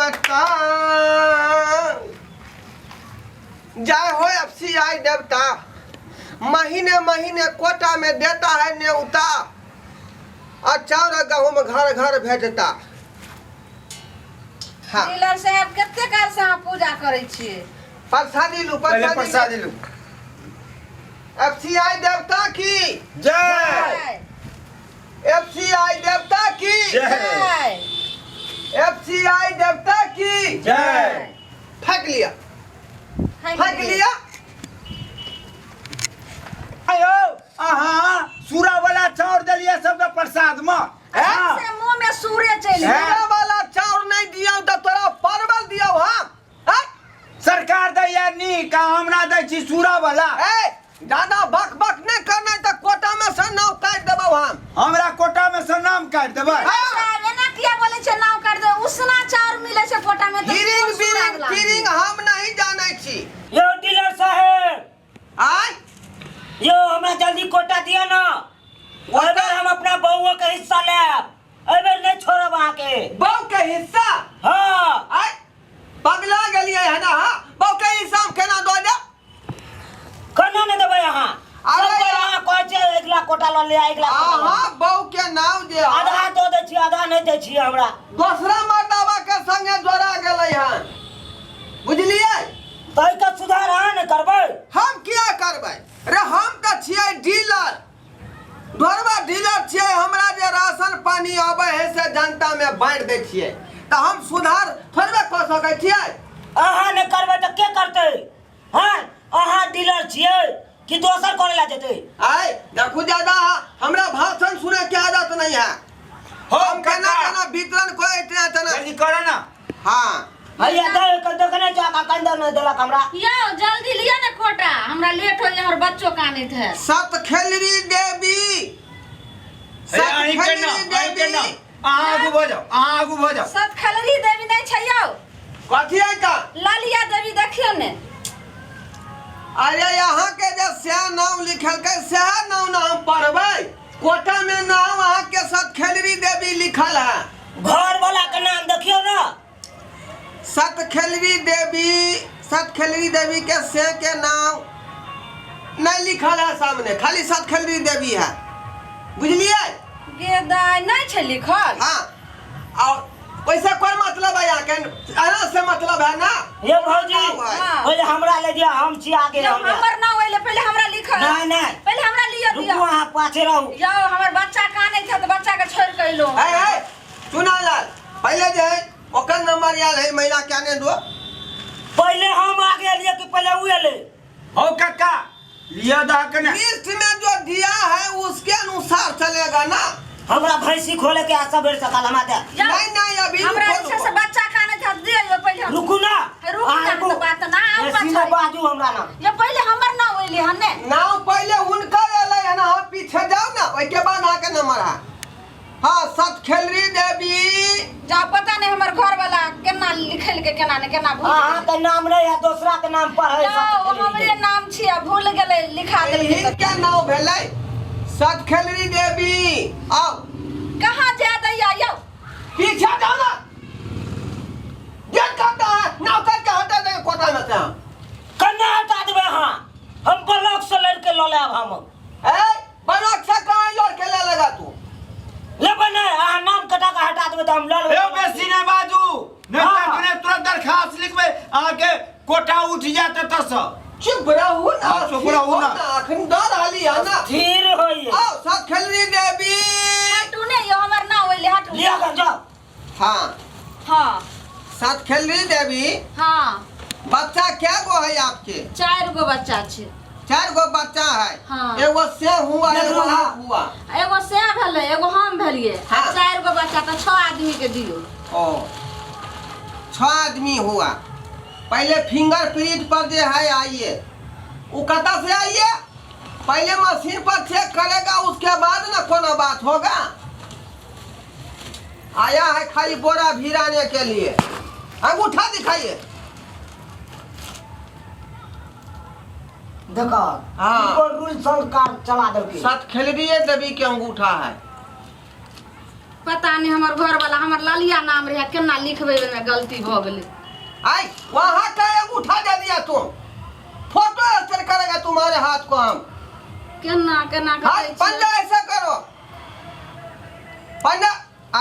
देवता, जय हो एफसीआई देवता। महीने महीने कोटा में देता है न्योता और चाउर आ गहूम घर घर भेजता। हाँ। डीलर साहब, कते काल से अहाँ पूजा करै छियै? प्रसादी लू। पहले प्रसादी। प्रसादी लू। एफसीआई देवता की जय। एफसीआई देवता की जय। जय। एफसीआई देवता की जय। फेंक लिया। फेंक फेंक लिया। आयो, अहाँ सूरा वाला चाउर देलियै सबके प्रसाद में। हैं? से मुंह में सूरे चलि गेल। सूरा वाला चाउर नहीं दिया तो तोरा परवल दिया। हाँ हैं? सरकार दैया नीक आ हमरा दै छी सूरा वाला। ए, दादा, बक बक नहीं करना तो कोटा में से नाव काट देबो हम। हमरा कोटा में से नाम काटि देबै? हाँ। साहब, एना किया बोलै छै नाव काटि दे? उसना चाउर मिलै छै कोटा में तऽ हिरिंग कोन सूरा बिरिंग वला? तिरिंग हम नहीं जानै छी। यौ डीलर साहेब। आय। यौ, हमरा जल्दी कोटा दिअ ना। एहि बेर हम अपना बहुओ के हिस्सा लेब। एहि बेर नहि छोड़ब अहाँके। बहू के हिस्सा? हाँ। आय, पगला गेलियै है ना? हाँ, बहू के हिस्सा हम केना दऽ देब? केना नहि देबै अहाँ? अरे सब कोइ यार। अहाँ कहै छियै एक लाख कोटा लऽ लिअ, 1 लाख कोटा लऽ लिअ। अहाँ बहू के नाम जे आधा दऽ दै छियै, आधा नहि दै छियै हमरा। दोसरा मर्दाबा के संगे जोड़ा गेलै हन, बुझलियै? तऽ एहिके सुधार अहाँ नहि करबै? हम किया करबै रे? हम तऽ छियै डीलर, ढोरबा डीलर छियै। हमरा जे राशन पानी अबै है से जनता में बांटि दै छियै, तऽ हम सुधार थोड़बे कऽ सकै छियै? अहाँ नहि करबै तऽ के करतै? हँ, अहाँ डीलर छियै कि दोसर करै लए जेतै? आय देखू, ज्यादा हमरा भाषण सुने के आदत नहीं है। हो हम केना काका। केना वितरण करे इतना तना। जल्दी करो ना। हाँ। हैया दे कल देखने जा का कंदर नहि देलक हमरा। यौ, जल्दी लिअ ने कोटा, हमरा लेट हो हमर बच्चो कानैत है। सतखेलरी देवी। अहीं के ना, सतखेलरी अहीं के ना। देवी। अहाँ आगू भऽ जाउ, अहाँ आगू भऽ जाउ। सतखलरी देवी नहि छै यौ। कथी है का? ललिया देवी देखियौ ने। अरे, यहाँ के जे सएह नाम लिखलकै सएह नाम ने हम पढ़बै। कोटा में नाम अहाँ के सतखेलरी देवी लिखल है। घर वाला के नाम देखियौ ना। सतखेलरी देवी, सतखेलरी देवी के से के नाम नहीं लिखल है सामने, खाली सतखेलरी देवी है, बुझलिए? गे दाइ, नहि छै लिखल? हाँ, और वैसे कोई मतलब है यहाँ के? अहाँ से मतलब है ना? ये भौजी। हाँ। पहिले हमरा ले दिया, हम छी आगे। यौ, हमरा हमर नाम अइले पहिले, हमरा लिखल। नहीं नहीं। पहिले हमरा लिअ। रुकू। दिअ। अहाँ पाछे रहू। यौ, हमर बच्चा कानै छै तऽ बच्चा के छोड़ि कऽ अइलहुँ। है है चुना लाल, पहले जे है ओकर नंबर आयल है, महिला के आने दो। पहिले हम आगे एलियै कि पहिले उ एलै? हो काका, लिअ दह के ने। लिस्ट में जो दिया है उसके अनुसार चलेगा ना। हमरा भैंसी खोले के आ सबेर सकाल, हमरा दे। यौ, नहीं नहीं, अभी हमरा रुको, जे छै से रुको। बच्चा कानै छै, दिअ यौ पहिले। रुकू ना। रुकू अहाँ ना, रुकू। तऽ बात ना, आउ बेसी पाछा। ना बाजू हमरा ना। यौ, पहिले हमर नाम अइले हन ने। नाम पहले उनका एलै हन, अहाँ पीछे जाओ ना, ओहिके बाद अहाँके नंबर है। हाँ, सतखेलरी देवी। जा, पता नहीं हमर घर वाला केना लिखल के केना ने केना भूल अहाँ के नाम नहीं है, दोसरा के नाम पर है। यौ, हमरे नाम छियै, भूल गेलै लिखा देलकै। हिनके नाम भेलै सतखेलरी देवी। आओ। कहाँ जा दैया यौ? पीछे जाओ ना, गेट काटता है, नाव काट के हटा देंगे कोटा में से हम। कन्ना हटा देबै अहाँ? हम ब्लॉक से लड़के लऽ लेब हम। ए, ब्लॉक से कहाँ लड़ के ले लगा तू? लेबै नहि? अहाँ नाम कटा के हटा देबै तऽ हम लऽ लेबै। यौ, बेसी नहि बाजू, नहि हाँ। तऽ अखने तुरंत दरखास्त लिखबै, अहाँके कोटा उठि जायत एतऽसँ। चुप रहू ना। हाँ, चुप रहू ना। अखन डर हाली है ना। स्थिर होइए। आओ सतखेलरी देवी। हटू ने यौ, हमर नाम अइले, हटू। लिअ कऽ जाउ। हाँ। हाँ। सतखेलरी देवी। हाँ। बच्चा क्या गो है आपके? चारि गो बच्चा छै। चार गो बच्चा है? हाँ। एगो से हुआ, एगो देखो। आप हुआ। एगो से भेलै, एगो हम भेलियै। हाँ। चारि गो बच्चा तऽ 6 आदमी के दियौ। ओ, छह आदमी हुआ। पहले फिंगर प्रिंट पर जे है आइए, वो कता से आइए, पहले मशीन पर चेक करेगा, उसके बाद ना कोनो बात होगा। आया है खाली बोरा भिराने के लिए। अंगूठा दिखाइए। देखो। हाँ। रूल सरकार चला देलकै। सतखेलरिये देवी के अंगूठा है। पता नहीं हमर घर वाला हमर लालिया नाम रहे केना लिखबै में गलती भऽ गेलै। आई वहां का अंगूठा दे दिया तुम, फोटो ऐसे करेगा तुम्हारे हाथ को हम। केना केना हाथ करै छियै? पंजा ऐसे करो, पंजा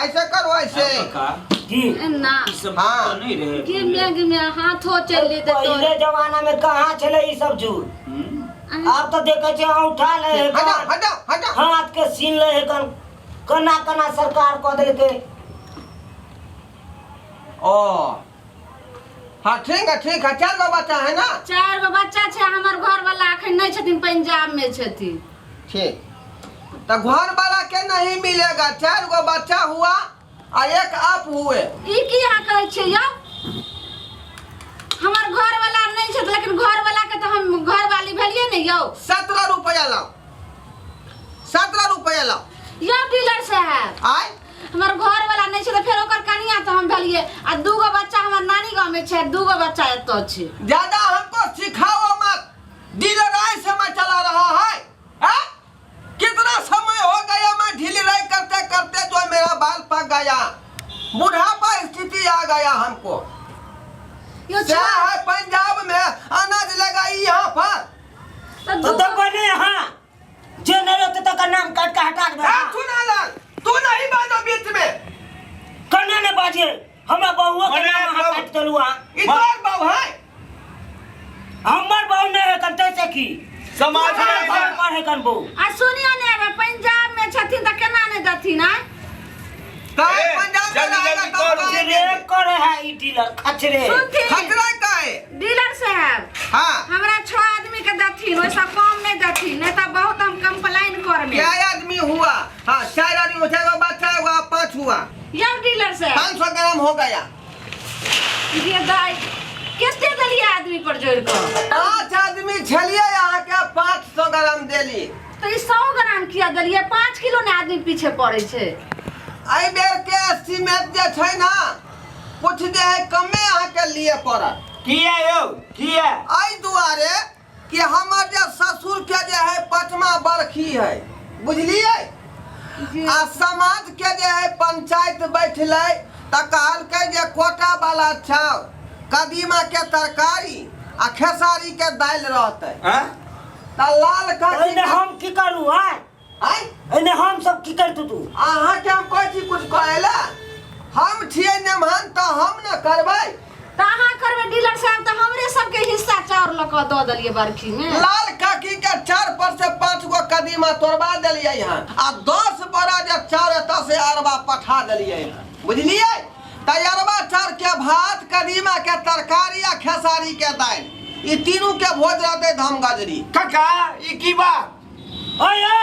ऐसे करो ऐसे। काका की एना ई सब हाँ। तो नहीं रहे। गिमे गिमे हाथो चलि जेतै तोर। पहिले जमाना में कहाँ छलै ई सब जुग। हम्म? आब तऽ देखै छियै औंठा लै है हटाओ कन, हटाओ हटाओ। हाथ के सीन लै है कन, केना केना सरकार कऽ देलकै। ओ हाँ ठीक है ठीक है। चार गो बच्चा है ना? चारि गो बच्चा छै। हमर घर वाला अखन नहि छथिन, पंजाब में छथिन। ठीक, तो घर वाला के नहीं मिलेगा। चार गो बच्चा हुआ आ एक आप हुए। ई की अहाँ कहै छियै यौ? हमर घर वाला नहि छथि, लेकिन घर वाला के तऽ हम घर वाली भेलियै ने यौ। 17 रुपया लाओ, 17 रुपया लाओ। यौ डीलर साहब, आय हमर घर वाला नहि छै तऽ फेर ओकर कनिया तऽ हम भेलियै, आ दूगो बच्चा हमर नानी गाँव में छै, दूगो बच्चा एतऽ छै। ज्यादा हमको सिखाओ मत, डीलर आय से मैं चला रहा है, हैं? कितना समय हो गया मैं ढील रही करते करते जो मेरा बाल पक गया, बुढ़ापा स्थिति आ गया हमको। यौ क्या है पंजाब में अनाज लगाई यहाँ पर। तऽ तो दूगो देबै नहि अहाँ, जे नहि रहतै तकर नाम काटि कऽ हटा देबै। ए, चुनालाल तू नहीं बाजो बीच में। केना नहि बाजियै, हमरा बहुओ के मने नाम अहाँ बहु- काटि देलहुँ अहाँ। ई तोर बहु है? हमर बहु नहि है कन तैसे की समाज हमर में घर पर है कन बहु। आ सुनियो ने, अगर पंजाब में छथिन तऽ केना नहि देथिन? आय काहे ए, पंजाब में जल्दी रहेगा जल्दी तब करो। काहे खचरे देंगे? करे है ई डीलर खचरे। सुनथिन खतरा काहे? डीलर साहब। हाँ। हमरा 6 आदमी के देथिन, ओहिसँ कम नहि देथिन, नहीं तऽ बहुत हम कंप्लेन करबै। क्या आदमी हुआ? हाँ चार आदमी हो, चार गो बच्चा हुआ, पाँच हुआ। यौ डीलर साहब, 500 ग्राम हो गया। ये दाइ कते देलियै आदमी पर जोड़ि कऽ? पाँच आदमी छलिए यहाँ के 500 ग्राम देली। तऽ ई 100 ग्राम किया देलियै? 5 किलो ने आदमी पीछे पड़ै छै। एहि बेर के एस्टीमेट जे छै ना, कुछ जे है कमे अहाँ के लिए पड़त। किया यौ किया? एहि दुआरे कि हमर जे ससुर के जे है पचमा बरखी है, बुझलियै? आ समाज के जे है पंचायत बैठलै तऽ कहलकै जे कोटा वाला चाउर, कदीमा के तरकारी आ खेसारी के दालि रहतै। हैं? तऽ लाल काकी एहिमे हम की करू? आय आँय? एहिमे हम सब की करतू तू? अहाँके हम कहै छी कुछ कहै लए? हम छियै नेमहन तऽ हम ने करबै। तऽ अहाँ करबै डीलर साहब, तऽ हमरे सबके हिस्सा चाउर लऽ कऽ दऽ देलियै बरखी में। लाल काकी के 4 पर से 5 गो कदीमा तोड़बा देलियै हन आ 10 बोरा जे चाउर एतऽ से अरबा पठा देलियै हन, बुझलियै? तऽ अरबा चाउर के भात, कदीमा के तरकारी आ खेसारी के दालि, ई तीनू के भोज रहतै धमगजरी। काका ई की बात? ओए यौ,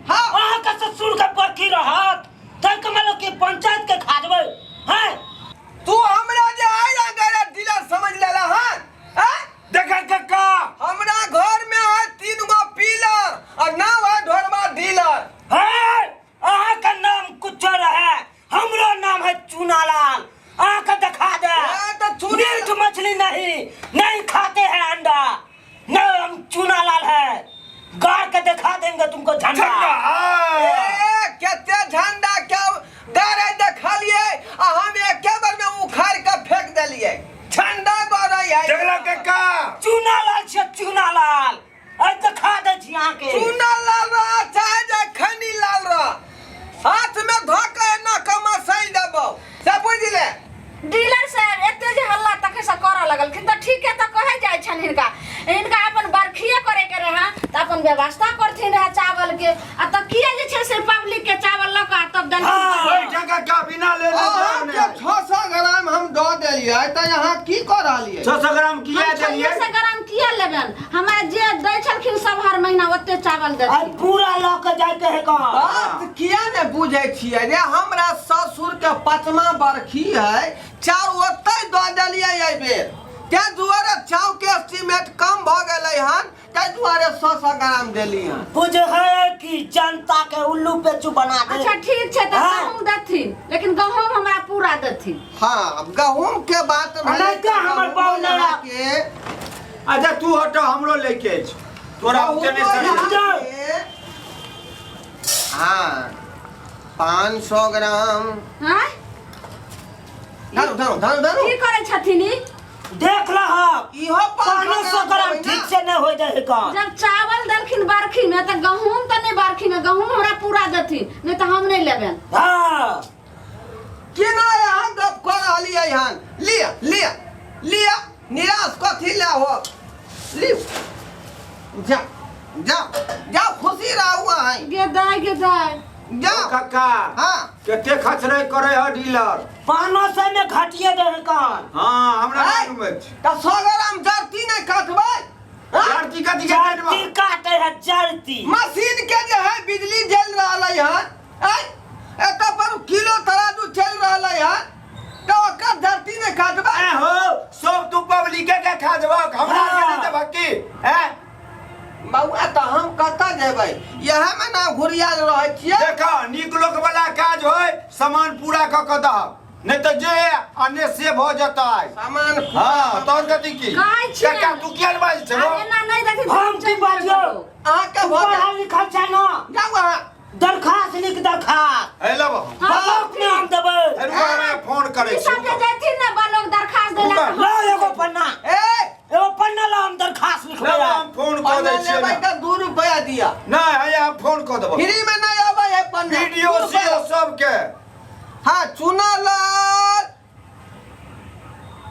हाँ। अहाँ के ससुर के बरखी रहत तै के मतलब कि पंचायत के खा देबै हैं? तू हमरा जे आइ गया डीलर समझ लेला हन? हैं? देखा काका, हमरा घर में है 3 गो पिलर और नाम है ढोरबा डीलर। हे, अहाँ के नाम कुछ रहे, हमरो नाम है चूनालाल। अहाँ के दिखा दे। ए, तो चूना- मीट मछली नहीं नहीं खाते हैं, अंडा नहीं, हम चूनालाल है, गाड़ के दिखा देंगे तुमको झंडा। झंडा हाँ। ए, केते झंडा के गाड़े देखलिए आ हम एके बार में उखाड़ के फेंक देलिए। झंडा गड़े है। देखला काका? चूनालाल छे चूनालाल, अरे दिखा दे छी अहाँ के। चूना लाल रह चाहे जे खनी लाल रह, हाथ में धो के एना कमा सैल देबो से बुझले। डीलर साहब एते जे हल्ला तखन से करऽ लगलखिन तऽ ठीके तऽ कहै जाइ छनि हिनका। हिनका अपन बरखिए करे के रहै तऽ अपन व्यवस्था करथिन रहै चावल के, आ तऽ किया जे छै से पब्लिक के चावल लऽ कऽ आ तब देलखिन। हाँ। बैठा काका, बिना लेने अहाँके जाओ ने। 600 ग्राम हम दऽ देलियै तऽ यहाँ की कऽ रहलियै? 600 ग्राम किया हम देलियै? 600 ग्राम किया लेबनि? हमरा जे दै छलखिन सब हर महीना ओते चावल आज देथिन। पूरा लऽ के जाइके है कहाँ? बात किया ने बुझै छियै रे? हमरा ससुर के पचमा बरखी है, चाउर ओते दऽ देलियै एहि बेर, ताहि दुआरे चाउर के एस्टीमेट कम भऽ गेलै हन, ताहि दुआरे 100 ग्राम देली हन। बुझे है कि जनता के उल्लू पेचू बना दे। अच्छा ठीक छै तऽ हाँ। गहूँम देथिन, लेकिन गहूँम हमरा पूरा देथिन। हाँ, अब गहूँम के बात भेलै नहीं तऽ हमर गहूँम बाउ नहि अहाँके अच्छा तू हटो, हमरो लेके अछि तोरा गहूँम ओते नहि सही। अहाँके- हाँ। 500 ग्राम। आँय? धरू धरू धरू धरू। की करै छथिन ई? देख लहक। इहो 500 ग्राम देबै ना। ठीक से नहीं हो जाए का। जब चावल देलखिन बरखी में तऽ गहूम तऽ नहि बरखी में, गहूम हमरा पूरा देथिन, नहीं तऽ हम नहीं लेबनि। हाँ। केना यहाँ गप कऽ रहलियै हन? लिअ लिअ लिअ, निराश कथी लए हो, लिउ, जा जा जा, खुशी रहू अहाँ। गे दाय, गे दाय। जा। कक्का। हाँ। कते खचरै करे है डीलर? 500 में घटिए दे है कान। हाँ, हमरा आँय? मालूम अछि। तऽ 100 ग्राम जरती नहि काटबै? हाँ? जरती कथी के काटबै? जरती काटे है जरती। मशीन के जे है बिजली जल रहलै हन, आँय? एतऽ पर किलो तराजू चलि रहलै हन, तऽ ओकर धरती नहि काटबै? ऐ हो, सब तू पब्लिके के खा देबक, हमरा के नहि देबक की? ऐ? बौआ, तऽ हम कतऽ जेबै? इएह मे ने घुरियाल रहै छियै। देखा, नीक लोक वाला काज होय, सामान पूरा कऽ के दहक, नहि तऽ जे आ ने से भऽ जेतै। सामान। हाँ, तोहर कथी की? कहै छियै। कक्का, तू किया ने बाजै छहो? आब एना नहि देथिन। हम की बाजियौ? अहाँके भऽ गेल। पढ़ल लिखल छै ना? जाउ अहाँ। दरखास्त लिख, दरखास्त। हे लब। हाँ। ब्लॉक में हम देबै। हे रुक, हमे फोन करै ई छी। सब जे जैथिन ने बलोक दरखास्त दै लए। लो एगो पन्ना। ए। एगो पन्ना लो, हम दरखास्त लिखबै। लब, हम फोन कऽ दै पन्ना छियै। लेबै ने तऽ 2 रुपया दिअ। नहि, हैया हम फोन कऽ देबो। फ्री में नहीं आबै है पन्ना। वीडियो 2 रुपया। सीओ सबके। हाँ, चुनालाल,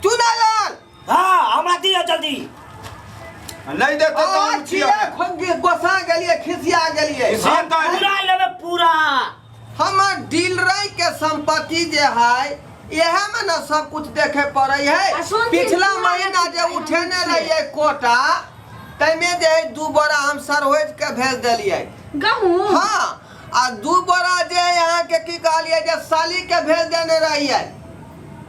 चुनालाल। हाँ, हमरा दिअ जल्दी। नहि देतै तऽ हम छियै। छियै गोसा गेलियै, खिसिया गेलियै? खिसिया तऽ। पूरा लेबै पूरा। हमर डीलर के संपत्ति जे है, इएह में न सब कुछ देखे पड़े है। आ सुनथिन, पिछला पूरा महीना जे लेथिन, उठेने हम रहियै कोटा, तैमे जे है 2 बोरा हम सरहोज के भेज देलियै। गहूम? हाँ, आ 2 बोरा जे यहाँ के की कहलियै जे साली के भेज देने रहियै।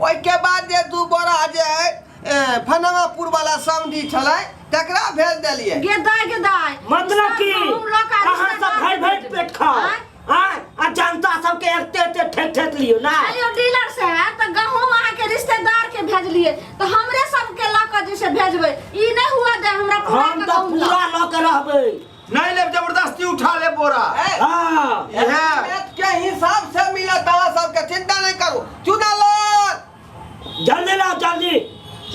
ओहिके बाद जे 2 बोरा जे है फनवापुर वाला समधी छलै, तकरा भेज देलियै। गे दाय, गे दाय। मतलब की गहूम लऽ कऽ अहाँ सब भरि भरि पेट खाओ। आँय? आँय? आ जनता सबके एते एते ठेक ठेक लियौ ना। अयो डीलर साहब, तऽ गहूम अहाँके रिश्तेदार के भेजलियै तऽ हमरे सबके लऽ कऽ जे से भेजबै, ई नहि हुआ दे हमरा पूरा हम के तऽ गहूम लऽ। पूरा लऽ के रहबै। नहीं लेब, जबरदस्ती उठा ले बोरा। ए, हाँ। इएह। रेत के हिसाब से मिलत अहाँ सबके, चिंता नहीं करू। चुना लाल। जल्दी लाओ जल्दी,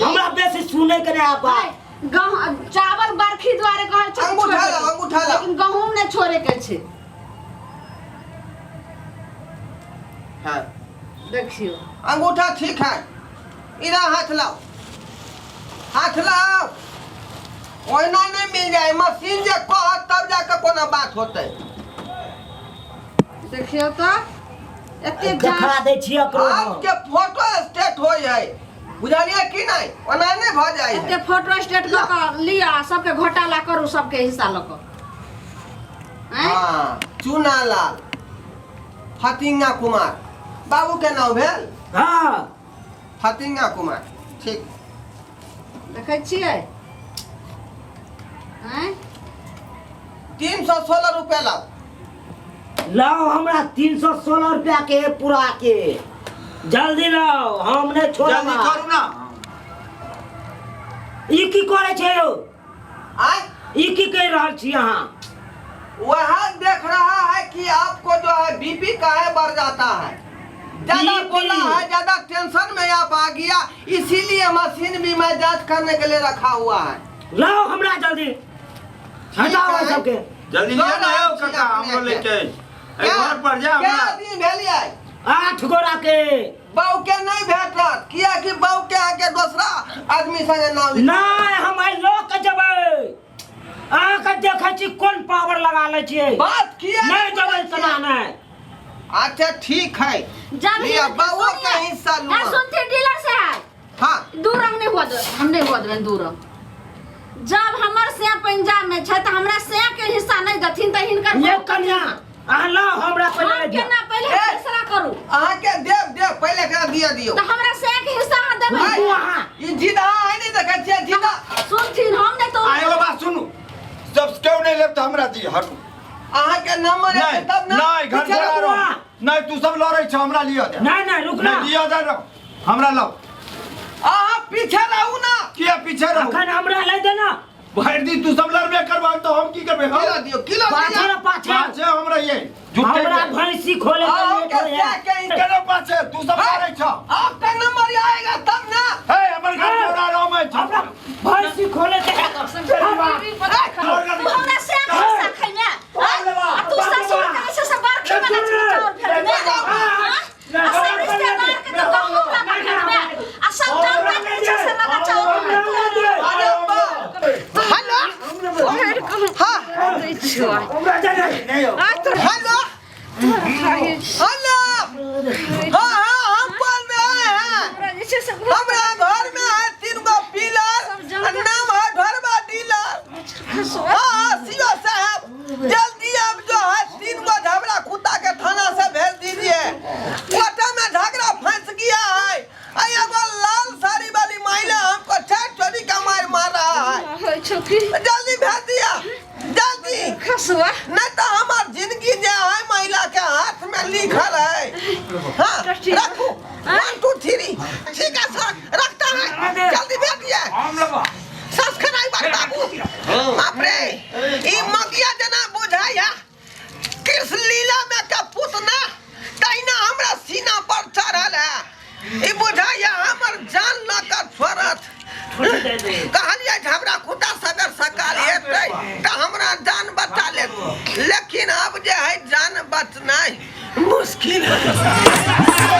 हमरा बेसी सुने के नहीं आबा। गहूम चावल बरखी द्वारे कहै छै अंगूठा छोड़े लाओ, के। अंगूठा लाओ। लेकिन गहूम नहि छोड़े के छै। हाँ। देखियौ। अंगूठा ठीक है, इधर हाथ लाओ, हाथ लाओ। ओहिना नहीं मिल जाए, मशीन जे कहत तब जाके कोनो बात होतै। देखियौ तऽ एते देखा जाँच दै छियै एकरो हम। आपके फोटो स्टेट होइ है, बुझलियै कि नहीं? ओना नहीं भऽ जाइ एते है। फोटो स्टेट कऽ कऽ लिअ आ सबके घोटाला करू, सबके हिस्सा लऽ कऽ। आँय? हाँ, चूना लाल फतिंगा कुमार बाबू के नाम भेल। हाँ। फतिंगा कुमार, ठीक। देखै छियै? आँय? 316 रुपया लाओ। लाओ हमरा 316 रुपया के पूरा के, जल्दी लाओ, हम नहीं छोड़ब। जल्दी करू ना। ई की करै छै यौ? आय? ई की कहि रहल छी अहाँ? वह देख रहा है कि आपको जो है बीपी काहे बढ़ जाता है, ज्यादा BP? बोला है, ज्यादा टेंशन में आप आ गया, इसीलिए मशीन भी मैं जांच करने के लिए रखा हुआ है। लाओ हमरा जल्दी, हटाओ है। सबके। जल्दी दो लिअ ना यौ लाख काका, छियै हमरो अपने लेके के। एहि घर पर जा क्या हमरा। आदमी भेलियै? 8 गोरा के। बहू के नहीं भेटत, कियाकि बहू के आगे दोसरा आदमी संगे नाम लिख। नहीं, हम आइ लऽ के जेबै। अहाँके देखै छी कोन पावर लगा लै छियै। बात किया नहीं जेबै केना नहि। अच्छा ठीक है। जब लिया, हिनके बउआ का सुनिए। हिस्सा लूंगा। ए, सुनथिन डीलर साहब। हाँ। 2 रंग नहीं हुआ दे, हम नहीं हुआ देबनि 2 रंग। जब हमर से पंजाब में छै तऽ हमरा से के हिस्सा नहीं देथिन तऽ हिनकर ये कन्या, अहाँ लाओ हमरा पहिले हम लऽ जाउ। केना पहिले ए! फैसला करू। अहाँके देव देव, पहिले एकरा दिअ दियौ। तऽ हमरा से के हिस्सा अहाँ देबै। रुकू अहाँ। ई जिदा है नहीं देखै छियै जिदा। सुनथिन, हम नहीं तो आ एगो बात सुनू, जब केओ नहीं लेब तऽ हमरा दिअ, हटू। अहाँके नंबर नहीं एतै तब ने। नहीं, घर पीछे पर रखू। रहो। नहीं, तू सब लड़ै छ, हमरा लिअ दे। नहीं नहीं, रुक ना। नहीं, लिअ दे रहो, हमरा लाओ। अहाँ पीछे रहू ना। किया पीछे रहू? अखन हमरा लै दे ना। भरि दिन तू सब लड़बे करबह तऽ तो हम की करबै किलो दियो किलो पाछे दियो न पाछे पाछे हम रहिए झूठे हमरा भैंसी खोले के आओ लेट के होइए। क्या के केना पाछे तू सब मारै छ आपका नंबर आएगा तब ना हे हमर घर छोड़ा रहो मैं हमरा भैंसी खोले के तू हमरा से खसा खैमे आ तू ससुर के से सब बरखी में चाउर फेर में आ सब रिश्तेदार के तो गहूम लगा खैमे आ सब जनता के जे से लगा चाउर अरे बाप हेलो हाँ हेलो हेलो हाँ हाँ हम बोल रहे हैं हमरा घर में है तीन गो पिलर आ नाम है ढोरबा डीलर हाँ हाँ सीओ साहब जल्दी आप जो है तीन गो झगड़ा कुत्ता के थाना से भेज दीजिए कोटा में झगड़ा फंस गया है आ एगो लाल साड़ी वाली महिला हमको चार चोरी का मार मार रहा है जल्दी भेज दिया जल्दी नहीं तो हमार जिंदगी जो है महिला के हाथ में लिखल है। हाँ रखो, 1 2 3 ठीक है सर, रखता है, जल्दी भेज दिए। सब्सक्राइबर बाबू, बाप रे, ई मगिया जना बुझाया कृष्ण लीला में के पुतना तहिना हमरा सीना पर चढ़ल है। ई बुझाया हमर जान ल के छोड़त। कहलिए झबरा कुत्ता सवेर सकाल हेतै तऽ हमरा जान बचा लेत, लेकिन अब जे है जान बचनाइ मुश्किल है।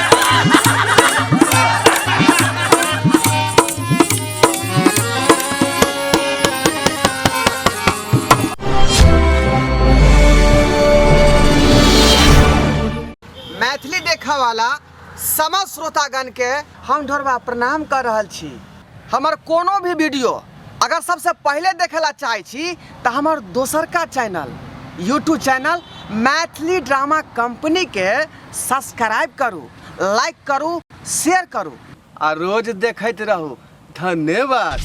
मैथिली देखऽ वाला समस्त श्रोतागण के हम ढोरबा प्रणाम कर रहल छी। हमर कोनो भी वीडियो अगर सबसे पहले देखे ला चाहे छी तऽ हमर दोसरका channel YouTube channel Maithili drama company के सब्सक्राइब करू, लाइक करू, शेयर करू आ रोज देखैत रहू। धन्यवाद।